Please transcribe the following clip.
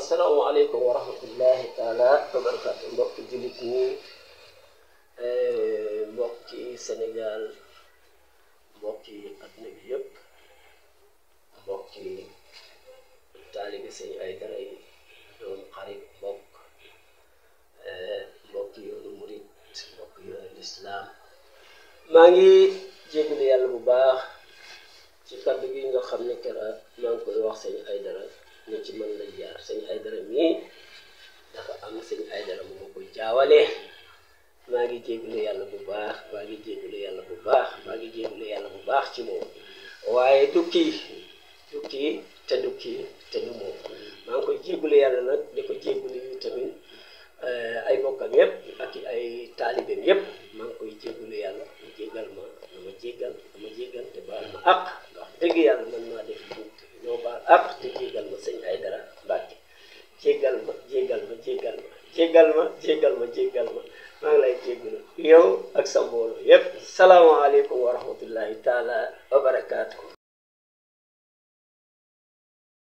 asalaamaaleykum wa rahmatullahi taala wa barakaatu mbokki jullit ñi mbokki Sénégal mbokki adduna bi yëpp mbokki taalibe Sëñ Aydara yi doon xarit mbokki yoonu murit mbokki yoonu lislaam maa ngi jégalu yàlla bu baax ci kàddu gi nga xam ne kera maa ngi koy wax Sëñ Aydara ne ci mën la jaar Sëñ Aydara mii dafa am Sëñ Aydara mu ma ko jaawalee maa ngi jégalu yàlla bu baax maa ngi jégalu yàlla bu baax maa ngi jégalu yàlla bu baax ci moom waaye du kii te du moom maa ngi koy jégalu yàlla nag di ko jégalu yu tamit ay bokkam yëpp ak ay taalibeem yëpp maa ngi koy jégalu yàlla mu jégal ma dama jégal te baal ma àq wax dëgg yàlla man maa def ñoo baal àq te jégal ma Sëñ Aydara Mbàkke jégal ma maa ngi lay jégalu yow ak sa mbooloo yëpp salaamaaleykum wa rahmatullahi taala wa barakaatu.